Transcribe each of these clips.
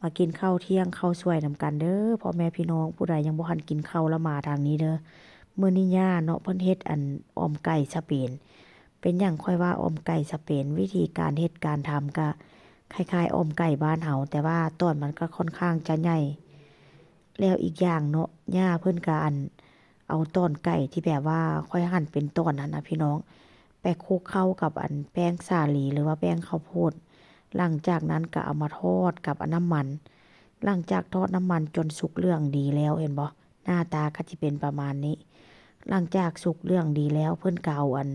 ມາກິນເຂົ້າທ່ຽງເຂົ້າສວຍນຳກັນເດີພໍ່ແມ່ພີ່ນ້ອງ. ຜູ້ໃດຍັງບໍ່ທັນກິນເຂົ້າລະມາທາງນີ້ເດີ. ມື້ນີ້ຍ່າເນາະ ເພິ່ນເຮັດອັນອ່ອມໄກ່ສະເປນ. ເປັນຫຍັງຂ້ອຍວ່າອ່ອມໄກ່ສະເປນ? ວິທີການເຮັດການທຳກະຄ້າຍໆອ່ອມໄກ່ບ້ານເຮົາ, ແຕ່ວ່າຕອນມັນກະຄ່ອນຂ້າງຈະໃຫຍ່. ແລ້ວອີກຢ່າງເນາະ ຍ່າເພິ່ນກະອັນເອົາຕອນໄກ່ທີ່ແບບວ່າຂ້ອຍຫັ່ນເປັນຕອນຫັ້ນນະພີ່ນ້ອງ ໄປຄຸກເຂົ້າກັບອັນແປ້ງສາລີ ຫຼືວ່າແປ້ງເຂົ້າໂພດ. ຫຼັງຈາກນັ້ນກະເອົາມາທອດກັບອັນນ້ຳມັນ. ຫຼັງຈາກທອດນ້ຳມັນຈົນສຸກເຫຼືອງດີແລ້ວ ເຫັນບໍ່? ໜ້າຕາກະຊິເປັນປະມານນີ້. ຫຼັງຈາກສຸກເຫຼືອງດີແລ້ວ ເພິ່ນກະເອົາອັນ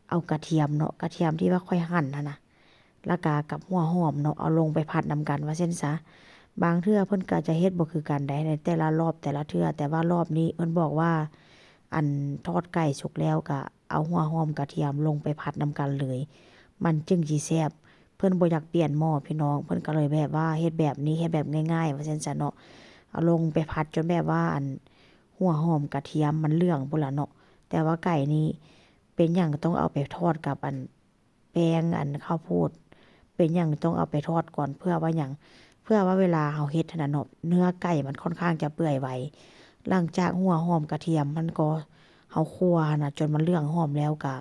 ເອົາກະທຽມເນາະ ກະທຽມທີ່ວ່າຂ້ອຍຫັ່ນຫັ້ນນະ ລະກະກັບຫົວຫອມເນາະ ເອົາລົງໄປຜັດນຳກັນວ່າຊັ້ນຊະ. ບາງເທື່ອເພິ່ນກະຈະເຮັດບໍ່ຄືກັນໃດ ໃນແຕ່ລະລອບແຕ່ລະເທື່ອ, ແຕ່ວ່າລອບນີ້ເພິ່ນບອກວ່າ ອັນທອດໄກ່ສຸກແລ້ວກະເອົາຫົວຫອມກະທຽມລົງໄປຜັດນຳກັນເລີຍ ມັນຈຶ່ງຊິແຊບ. ເພິ່ນບໍ່ຢາກປ່ຽນໝໍ້ພີ່ນ້ອງ ເພິ່ນກະເລີຍແບບວ່າເຮັດແບບນີ້ ເຮັດແບບງ່າຍໆວ່າຊັ້ນຊະເນາະ. ເອົາລົງໄປຜັດຈົນແບບວ່າອັນຫົວຫອມກະທຽມມັນເຫຼືອງພຸ້ນລະເນາະ. ແຕ່ວ່າໄກ່ນີ້ເປັນຫຍັງຕ້ອງເອົາໄປທອດກັບອັນ ແປ້ງອັນເຂົ້າໂພດ ເປັນຫຍັງຕ້ອງເອົາໄປທອດກ່ອນ ເພື່ອວ່າຫຍັງ? ເພື່ອວ່າເວລາເຮົາເຮັດຫັ້ນນະເນາະ ເນື້ອໄກ່ມັນຄ່ອນຂ້າງຈະເປື່ອຍໄວ. ຫຼັງຈາກຫົວຫອມກະທຽມມັນກໍ ເຮົາຂົ້ວຫັ້ນນະ ຈົນມັນເຫຼືອງຫອມແລ້ວກະ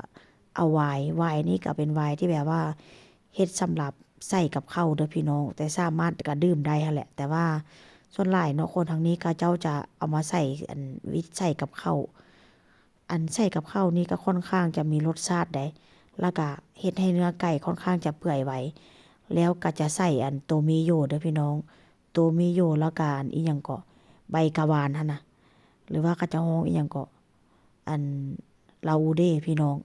ເອົາວາຍ, ວາຍນີ້ກະເປັນວາຍທີ່ແບບວ່າເຮັດສຳລັບໃສ່ກັບເຂົ້າເດີພີ່ນ້ອງ ແຕ່ສາມາດກະດື່ມໄດ້ຫັ້ນແຫຼະ. ແຕ່ວ່າສ່ວນຫຼາຍເນາະ ຄົນທາງນີ້ເຂົາເຈົ້າຈະເອົາມາໃສ່ ອັນ ວິດໃສ່ກັບເຂົ້າ. ອັນໃສ່ກັບເຂົ້ານີ້ກະຄ່ອນຂ້າງຈະມີລົດຊາດໃດ ລະກະເຮັດໃຫ້ເນື້ອໄກ່ຄ່ອນຂ້າງຈະເປື່ອຍໄວ. ແລ້ວກະຈະໃສ່ອັນໂຕມິໂຢເດີພີ່ນ້ອງ ໂຕມິໂຢ ລະກະອັນອີ່ຫຍັງເກາະ ໃບກະວານຫັ້ນນະ ຫຼືວ່າເຂົາເຈົ້າຮ້ອງອີ່ຫຍັງເກາະ ອັນລາອູເດພີ່ນ້ອງ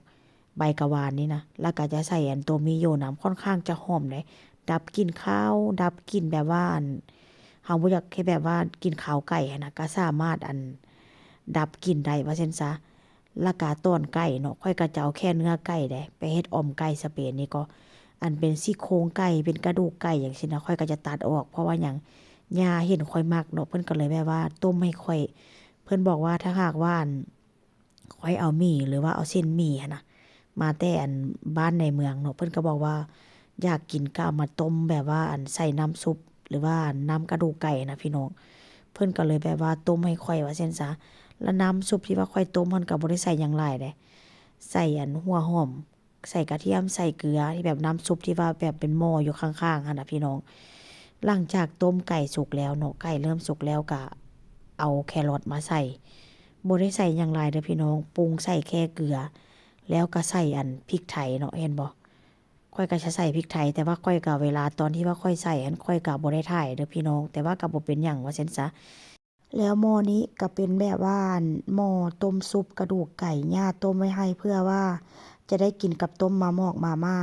ໃບກະວານນີ້ນະ ລະກະຈະໃສ່ອັນໂຕມິໂຢນຳ ຄ່ອນຂ້າງຈະຫອມໃດ ດັບກິ່ນຄາວ ດັບກິ່ນແບບວ່າອັນ ເຮົາບໍ່ຢາກໃຫ້ແບບວ່າກິ່ນຄາວໄກ່ຫັ້ນນະ ກະສາມາດອັນດັບກິ່ນໄດ້ວ່າຊັ້ນຊະ. ລະກະຕອນໄກ່ເນາະ ຂ້ອຍກະຈະເອົາແຄ່ເນື້ອໄກ່ໃດ ໄປເຮັດອ່ອມໄກ່ສະເປນນີ້ກໍ ອັນເປັນຊີ້ໂຄງໄກ່ ເປັນກະດູກໄກ່ຫຍັງຊີ້ນະ ຂ້ອຍກະຈະຕັດອອກ. ເພາະວ່າຫຍັງ? ຍ່າເຫັນຂ້ອຍມັກເນາະ ເພິ່ນກະເລີຍແບບວ່າຕົ້ມໃຫ້ຂ້ອຍ. ເພິ່ນບອກວ່າຖ້າຫາກວ່າອັນ ຂ້ອຍເອົາໝີ່ ຫຼືວ່າເອົາເສັ້ນໝີ່ຫັ້ນນະ ມາແຕ່ອັນບ້ານໃນເມືອງເນາະ ເພິ່ນກະບອກວ່າຢາກກິນກະເອົາມາຕົ້ມແບບວ່າອັນໃສ່ນ້ຳຊຸບ ຫຼືວ່າອັນນ້ຳກະດູກໄກ່ນະພີ່ນ້ອງ. ເພິ່ນກະເລີຍແບບວ່າຕົ້ມໃຫ້ຂ້ອຍວ່າຊັ້ນຊະ. ລະນ້ຳຊຸບທີ່ວ່າຂ້ອຍຕົ້ມຫັ້ນກະບໍ່ໄດ້ໃສ່ຫຍັງຫຼາຍເດ້ ໃສ່ອັນຫົວຫອມ ໃສ່ກະທຽມ ໃສ່ເກືອ ທີ່ແບບນ້ຳຊຸບທີ່ວ່າແບບເປັນໝໍ້ຢູ່ຂ້າງໆຫັ້ນນະພີ່ນ້ອງ. ຫຼັງຈາກຕົ້ມໄກ່ສຸກແລ້ວເນາະ ໄກ່ເລີ່ມສຸກແລ້ວກະເອົາແຄຣອດມາໃສ່ ບໍ່ໄດ້ໃສ່ຫຍັງຫຼາຍເດີພີ່ນ້ອງ ປຸງໃສ່ແຄ່ເກືອ ແລ້ວກະໃສ່ອັນພິກໄທເນາະ ເຫັນບໍ່? ຂ້ອຍກະຈະໃສ່ພິກໄທ ແຕ່ວ່າຂ້ອຍກະເວລາຕອນທີ່ວ່າຂ້ອຍໃສ່ຫັ້ນ ຂ້ອຍກະບໍ່ໄດ້ຖ່າຍເດີພີ່ນ້ອງ ແຕ່ວ່າກະບໍ່ເປັນຫຍັງວ່າຊັ້ນຊະ. ແລ້ວໝໍ້ນີ້ກະເປັນແບບວ່າອັນໝໍ້ຕົ້ມຊຸບກະດູກໄກ່ ຍ່າຕົ້ມໄວ້ໃຫ້ເພື່ອວ່າຈະໄດ້ກິນກັບຕົ້ມມາໝອກມາມ່າ.